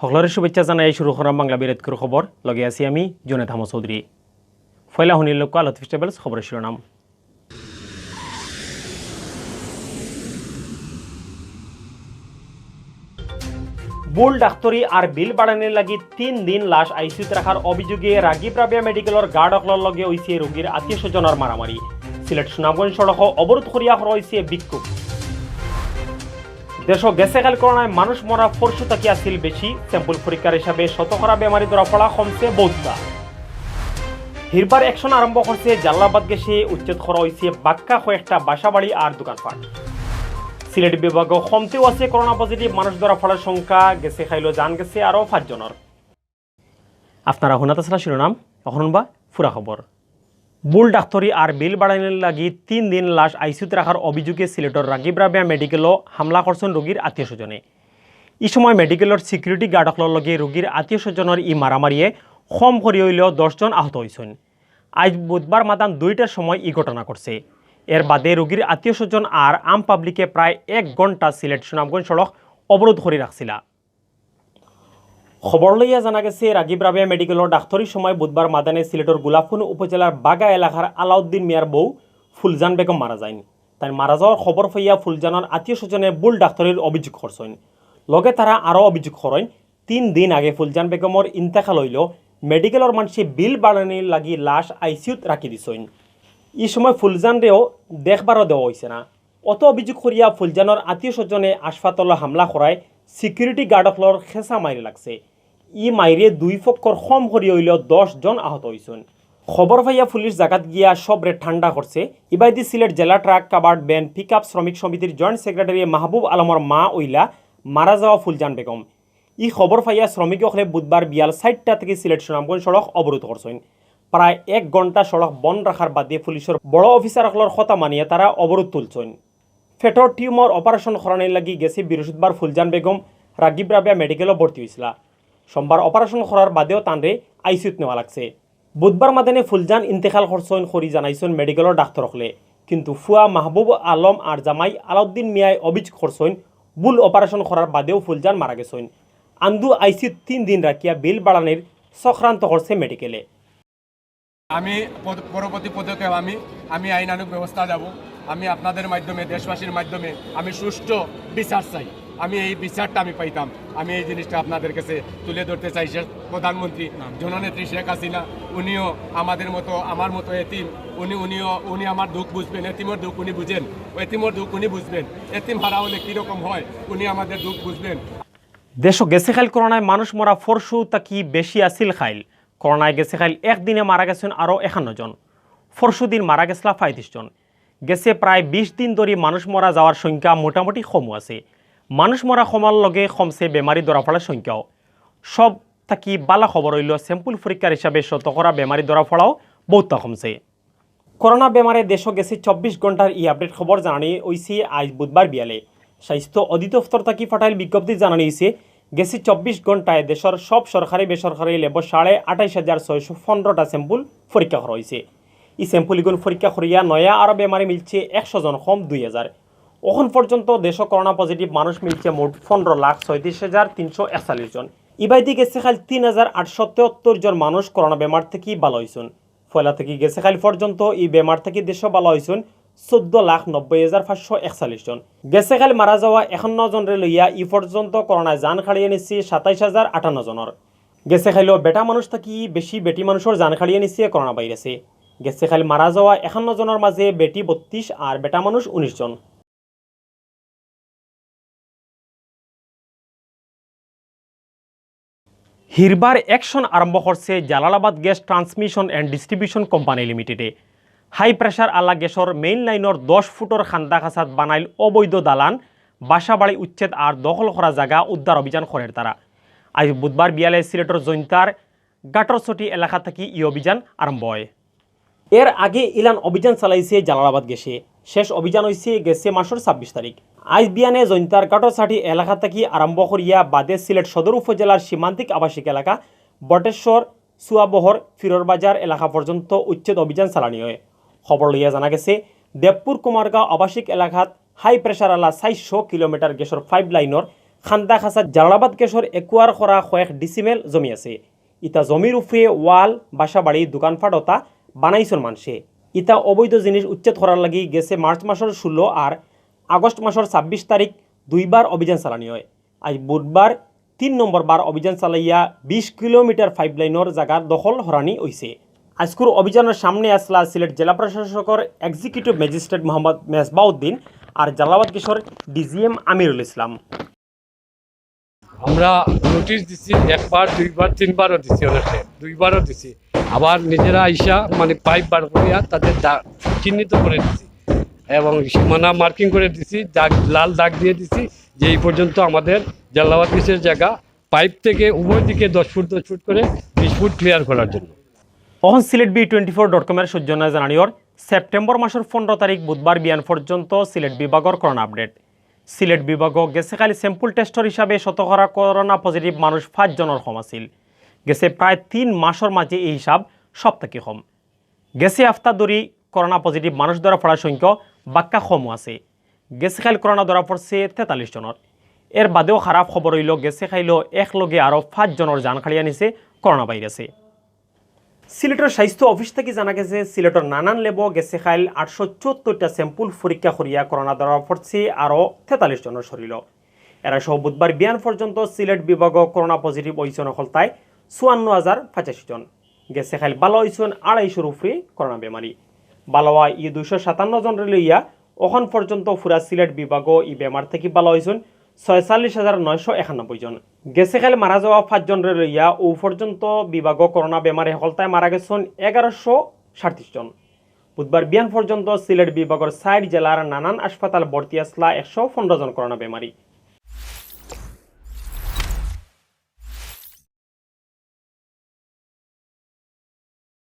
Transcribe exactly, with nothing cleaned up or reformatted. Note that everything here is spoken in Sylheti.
সকলরে শুভেচ্ছা জানাই শুরু করাম বাংলা বিরাটকুর খবর। লগে আছি আমি জুনেদ আহমদ চৌধুরী। পয়লা হুনির লক্ষ্য লতিফ ট্রাভেলস খবরের শিরোনাম। ভুল ডাক্তরি আর বিল বাড়ানির লাগি তিন দিন লাশ আইসিউত রাখার অভিযোগে রাগিব রাবেয়া মেডিকেলর গার্ড অকলর লগে অইছে রোগীর আত্মীয় স্বজনর মারামারি। সিলেট সুনামগঞ্জ সড়কো অবরোধ করিয়া করা অইছে বিক্ষোভ। দেশো গেছে কাইল করোনায় মানুষ মরা পরশু থাকি আছিল বেশি। স্যাম্পল পরীক্ষার হিসাবে শতকরা বেমারি ধরা পড়া কমছে বউততা। হিরবার অ্যাকশন আরম্ভ করছে জালালাবাদ গেছে, উচ্ছেদ করা অইছে বাক্কা কয়েকটা বাসাবাড়ি আর দোকানপাট। সিলেট বিভাগো কমতেও আছে করোনা পজিটিভ মানুষ ধরা পড়ার সংখ্যা, গেছে কাইলো জান গেছে আরও পাঁচজনর। আপনারা হুনাত আছলা শিরোনাম, অখন হুনবা পুরা খবর। ভুল ডাক্তরি আর বিল বাড়ানির লাগি তিন দিন লাশ আইসিউত রাখার অভিযোগে সিলেটর রাগিব রাবেয়া মেডিকেলো হামলা করছইন রোগীর আত্মীয় স্বজনে। ই সময় মেডিকেলর সিকিউরিটি গার্ড অকলর লগে রোগীর আত্মীয় স্বজনর ই মারামারিয়ে কম করি অইলেও দশ জন আহত অইছইন। আইজ বুধবার মাদান দুইটার সময় ই ঘটনা ঘটছে। এর বাদে রোগীর আত্মীয় স্বজন আর আম পাবলিকে প্রায় এক ঘন্টা সিলেট সুনামগঞ্জ সড়ক অবরোধ করি রাখছিলা। খবর লইয়া জানা গেছে, রাগিব রাবেয়া মেডিকেলর ডাক্তরির সময় বুধবার মাদানে সিলেটর গোলাপকুন উপজেলার বাগা এলাকার আলাউদ্দিন মিয়ার বউ ফুলজান বেগম মারা যাইন। তাইন মারা যাওয়ার খবর পাইয়া ফুলজানর আত্মীয় স্বজনে ভুল ডাক্তরির অভিযোগ করছইন। লগে তারা আরও অভিযোগ করইন, তিন দিন আগে ফুলজান বেগমর ইন্তেকাল অইলো, মেডিকেলর মানষে বিল বাড়ানির লাগি লাশ আইসিউত রাখি দিছইন। ই সময় ফুলজানরেও দেখবারও দেওয়া অইছে না। অত অভিযোগ করিয়া ফুলজানর আত্মীয় স্বজনে হাসপাতালো হামলা করায় সিকিউরিটি গার্ড অকলর খেসা মাইর লাগছে। ই মাইরে দুই পক্ষর কম করি অইলেও দশ জন আহত অইছইন। খবর পাইয়া পুলিশ জাগাত গিয়া সবরে ঠান্ডা করছে। ইবায়দি সিলেট জেলা truck covered van pick up শ্রমিক সমিতির জয়েন্ট সেক্রেটারি মাহবুব আলমর মা অইলা মারা যাওয়া ফুলজান বেগম। ই খবর পাইয়া শ্রমিক অকলে বুধবার বিয়াল চাইরটা থাকি সিলেট সুনামগঞ্জ সড়ক অবরোধ করছইন। প্রায় এক ঘন্টা সড়ক বন্ধ রাখার বাদে পুলিশর বড় অফিসার অকলর কথা মানিয়া তারা অবরোধ তুলছইন। পেটর টিউমার অপারেশন করানির লাগি গেছে বৃহস্পতিবার ফুলজান বেগম রাগিব রাবেয়া মেডিকেলো ভর্তি অইছিলা। সোমবার অপারেশন করার বাদেও তানরে আইসিউত নেওয়া লাগছে। বুধবার মাদানে ফুলজান ইন্তেকাল করছইন করি জানাইছইন মেডিকেলর ডাক্তর অকলে। কিন্তু ফুয়া মাহবুব আলম আর জামাই আলাউদ্দিন মিয়ায় অভিযোগ করছইন, ভুল অপারেশন করার বাদেও ফুলজান মারা গেছইন। আন্দু আইসিউত তিন দিন রাখিয়া বিল বাড়ানির চক্রান্ত করছে মেডিকেলে। আমি পদ-, পরবর্তী পদক্ষেপ আমি, আমি আইনানুগ ব্যবস্থা যাব। আমি আপনাদের মাধ্যমে, দেশবাসীর মাধ্যমে আমি সুষ্ঠু বিচার চাই। আমি এই বিচারটা আমি পাইতাম, আমি এই জিনিসটা আপনাদের কাছে তুলে ধরতে চাই। শেষ প্রধানমন্ত্রী জননেত্রী শেখ হাসিনা, উনিও আমাদের মতো, আমার মতো এতিম, উনি, উনিও, উনি আমার দুঃখ বুঝবেন, এতিমর দুঃখ উনি বুঝেন, এতিমর দুঃখ উনি বুঝবেন, এতিম হারা হলে কীরকম হয় উনি আমাদের দুঃখ বুঝবেন। দেশো গেছে কাইল করোনায় মানুষ মরা পরশু থাকি বেশি আছিল কাইল। করোনায় গেছে কাইল একদিনে মারা গেছইন আরও একান্ন জন। পরশু দিন মারা গেছলা পঁয়ত্রিশ জন। গেছে প্রায় বিশ দিন ধরি মানুষ মরা যাওয়ার সংখ্যা মোটামুটি কমও আছে। মানুষ মরা কমার লগে কমছে বেমারি ধরা পড়ার সংখ্যাও। সব থাকি বালা খবর অইলো স্যাম্পল পরীক্ষার হিসাবে শতকরা বেমারি ধরা পড়াও বউততা কমছে। করোনা বেমারে দেশো গেছে চব্বিশ ঘন্টার ই আপডেট খবর জানানি অইছে আইজ বুধবার বিয়ালে। স্বাস্থ্য অধিদপ্তর থাকি ফাটাইল বিজ্ঞপ্তি জানানি অইছে, গেছে চব্বিশ ঘন্টায় দেশর সব সরকারি বেসরকারি ল্যাবো সাড়ে আঠাইশ হাজার ছয়শো পনেরোটা স্যাম্পল পরীক্ষা করা অইছে। ই স্যাম্পল ইগুন পরীক্ষা করিয়া নয়া আরও বেমারি মিলছে একশো জন, কম দুই হাজার। অখন পর্যন্ত দেশো করোনা পজিটিভ মানুষ মিলছে মোট পনেরো লাখ ছয়ত্রিশ হাজার তিনশো একচল্লিশ জন। ইবায়দি গেছে কাইল তিন হাজার আটশো তেহত্তর জন মানুষ করোনা বেমার থাকি বালা অইছইন। পয়লা থাকি গেছে কাইল পর্যন্ত ই বেমার থাকি দেশো বালা অইছইন চৌদ্দ লাখ নব্বই হাজার পাঁচশো একচল্লিশ জন। গেছে কাইল মারা যাওয়া একান্ন জনরে লইয়া ই পর্যন্ত করোনায় জান কাড়িয়া নিছে সাতাইশ হাজার আটান্ন জনর। গেছে কাইলো বেটা মানুষ থাকি বেশি বেটি মানুষর জান কাড়িয়া নিছে করোনা ভাইরাসে। গেছে কাইল মারা যাওয়া একান্ন জনর মাঝে বেটি বত্রিশ আর বেটা মানুষ উনিশ জন। হিরবার অ্যাকশন আরম্ভ করছে Jalalabad gas transmission and distribution company লিমিটেডে। হাই প্রেশার আলা গ্যাসর মেইন লাইনর দশ ফুটর খান্দা খাসাত বানাইল অবৈধ দালান, বাসা বাড়ি উচ্ছেদ আর দখল করা জাগা উদ্ধার অভিযান করের তারা। আইজ বুধবার বিয়ালে সিলেটর জৈন্তার গাটরছটি এলাকা থাকি ই অভিযান আরম্ভ অয়। এর আগে ইলান অভিযান চালাইছে জালালাবাদ গ্যাসে। শেষ অভিযান অইছে গেছে মাসর ছাব্বিশ তারিখ। আইজ বিয়ানে জৈন্তার গাটরছাটি এলাকা থাকি আরম্ভ করিয়া বাদে সিলেট সদর উপজেলার সীমান্তিক আবাসিক এলাকা বটেশ্বর, সুয়াবহর, ফিরোর বাজার এলাকা পর্যন্ত উচ্ছেদ অভিযান চালানি অয়। খবর লইয়া জানা গেছে, দেবপুর কুমারগাঁও আবাসিক এলাকাত হাই প্রেশার আলা চাইরশো কিলোমিটার গ্যাসর পাইপ লাইনর খান্দাখাছা জালালাবাদ গেছর একুয়ার করা কয়েক ডিসিমেল জমি আছে। ইতা জমির উপরে ওয়াল, বাসাবাড়ি, দোকানপাট অতা বানাইছন মানষে। ইতা অবৈধ জিনিস উচ্ছেদ করার লাগি গেছে মার্চ মাসর ষোলো আর আগস্ট মাসর ছাব্বিশ তারিখ দুইবার অভিযান চালানি হয়। আজ বুধবার তিন নম্বর বার অভিযান চালাইয়া বিশ কিলোমিটার পাইপলাইনর জাগার দখল হরানি অইছে। আজকুর অভিযানর সামনে আসলা সিলেট জেলা প্রশাসকর এক্সিকিউটিভ ম্যাজিস্ট্রেট মোহাম্মদ মেসবাউদ্দিন আর জালালাবাদ গেছর ডিজিএম আমিরুল ইসলাম। আমরা নোটিশ দিছি একবার, দুইবার, তিনবারও দিছি, অনেকে দুইবারও দিছি। আবার নিজেরা আইসা মানে পাইপ বার করিয়া তাদের দা- চিহ্নিত করে দিছি এবং সীমানা মার্কিং করে দিছি, দাগ, লাল দাগ দিয়ে দিছি যে এই পর্যন্ত আমাদের জালালাবাদ গেছর জাগা পাইপ থেকে উভয় দিকে দশ ফুট দশ ফুট করে বিশ ফুট ক্লিয়ার করার জন্য। অখন Sylhet B twenty four dot কমর সৌজন্যে জানানিয়র সেপ্টেম্বর মাসর পনেরো তারিখ বুধবার বিয়ান পর্যন্ত সিলেট বিভাগর করোনা আপডেট। সিলেট বিভাগও গেছে কাইল স্যাম্পল টেস্টর হিসাবে শতকরা করোনা পজিটিভ মানুষ পাঁচ জনর কম আছিল। গেছে প্রায় তিন মাসর মাঝে এই হিসাব সব থাকি কম। গেছে হাফতা ধরি করোনা পজিটিভ মানুষ ধরা পড়ার সংখ্যা বাক্কা কমও আছে। গেছে কাইল করোনা ধরা পড়ছে তেতাল্লিশ জনর। এর বাদেও খারাপ খবর অইল, গেছে কাইলও একলগে আরও পাঁচ জনর জান কাড়িয়া নিছে করোনা ভাইরাসে। সিলেটর স্বাস্থ্য অফিস থাকি জানা গেছে, সিলেটর নানান ল্যাবও গেছে কাইল আটশো চুয়াত্তরটা স্যাম্পল পরীক্ষা করিয়া করোনা ধরা পড়ছে আরও তেতাল্লিশ জনর শরীরও। এরা সহ বুধবার বিয়ান পর্যন্ত সিলেট বিভাগও করোনা পজিটিভ অইছন হকলতায় চুয়ান্ন হাজার পঁচাশি জন। গেছে কাইল ভালা অইছন আড়াইশোর উপরে করোনা বেমারি। ভালা অওয়া ই দুইশো সাতান্ন জনরে লইয়া অখন পর্যন্ত পুরা সিলেট বিভাগও ই বেমার থাকি ভালা অইছন ছয়চল্লিশ হাজার নয়শো একানব্বই জন। গেছে কাইল মারা যাওয়া পাঁচ জনরে লইয়া অউ পর্যন্ত বিভাগও করোনা বেমারে হকলতায় মারা গেছন এগারোশো সাতত্রিশ জন। বুধবার বিয়ান পর্যন্ত সিলেট বিভাগর চাইর জেলার নানান হাসপাতাল ভর্তি আসলা একশো পনেরো জন করোনা বেমারি।